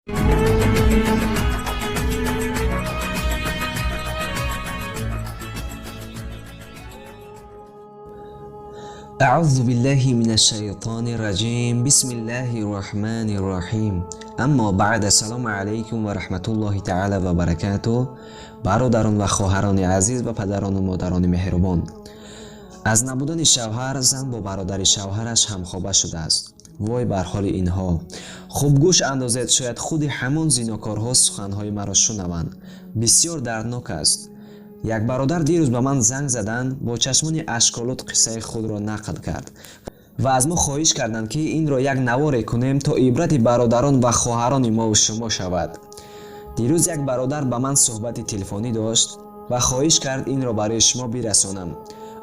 أعوذ بالله من الشيطان الرجيم. بسم الله الرحمن الرحيم. أما بعد، السلام عليكم ورحمة الله تعالى وبركاته. Бародарон ва хоҳарони азиз ва падарону модарони меҳрубон, аз набудани шавҳар зан бо бародари шавҳараш ҳамхоба шудааст. Вой бар ҳоли инҳо! Хуб гӯш андозед, шояд худи ҳамон зинокорҳо суханҳои маро шунаванд. Бисёр дарднок аст. Як бародар дирӯз ба ман занг заданд, бо чашмони ашколуд қиссаи худро нақл кард ва аз мо хоҳиш карданд, ки инро як наворе кунем, то ибрати бародарон ва хоҳарони мову шумо шавад. Дирӯз як бародар ба ман суҳбати телефонӣ дошт ва хоҳиш кард инро барои шумо бирасонам.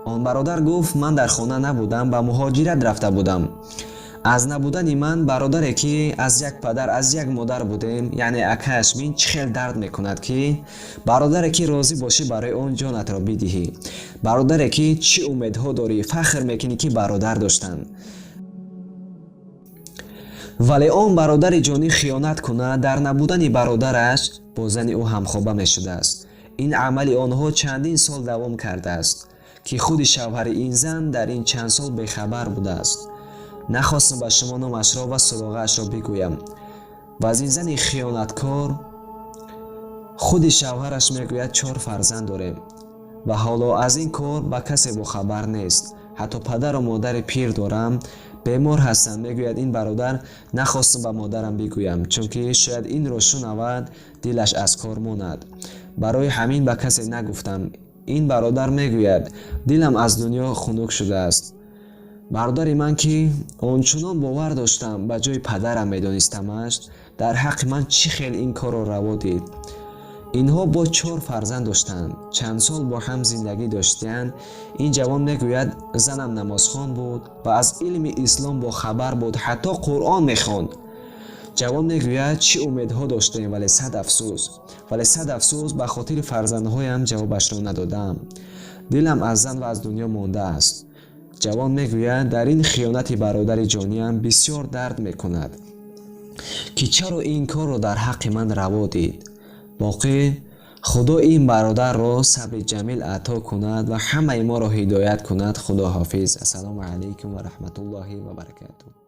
Он бародар гуфт: ман дар хона набудам, ба муҳоҷират рафта будам. Аз набудани ман бародаре, ки аз як падар, аз як модар будем, яъне акааш, бин, чӣ хел дард мекунад, ки бародаре, ки розӣ бошӣ барои он ҷонатро бидиҳӣ, бародаре, ки чӣ умедҳо дорӣ, фахр мекунӣ, ки бародар доштанд, вале он бародари ҷонӣ хиёнат кунад, дар набудани бародараш бо зани ӯ ҳамхоба мешудааст. Ин амали онҳо чандин сол давом кардааст, ки худи шавҳари ин зан дар ин чанд сол бехабар будааст. Нахостам ба шумо номашро ва суроғаашро бигӯям. Ва аз ин зани хиёнаткор худи шавҳараш мегӯяд, чор фарзанд дорем ва ҳоло аз ин кор ба касе бохабар нест. Ҳатто падару модари пир дорам, бемор ҳастанд, мегӯяд ин бародар. Нахостам ба модарам бигӯям, чунки шояд инро шунавад, дилаш аз кор монад. Барои ҳамин ба касе нагуфтам. Ин бародар мегӯяд: дилам аз дунё хунук шудааст. Бародари ман, ки ончунон бовар доштам, ба ҷои падарам медонистамаш, дар ҳаққи ман чӣ хел ин корро раво дид? Инҳо бо чор фарзанд доштанд, чанд сол бо ҳам зиндагӣ доштиянд. Ин ҷавон мегӯяд: занам намозхон буд ва аз илми ислом бохабар буд, ҳатто Қуръон мехонд. Ҷавон мегӯяд: чӣ умедҳо доштем, вале сад афсӯс, вале сад афсӯс, ба хотири фарзандҳоям ҷавобашро надодам. Дилам аз зан ва аз дунё мондааст. Ҷавон мегӯяд: дар ин хиёнати бародари ҷониям бисёр дард мекунад, ки чаро ин корро дар ҳаққи ман раво дид. Боқӣ Худо ин бародарро сабри ҷамил ато кунад ва ҳамаи моро ҳидоят кунад. Худо ҳофиз. Ассалому алайкум ва раҳматуллоҳи ва баракатуҳ.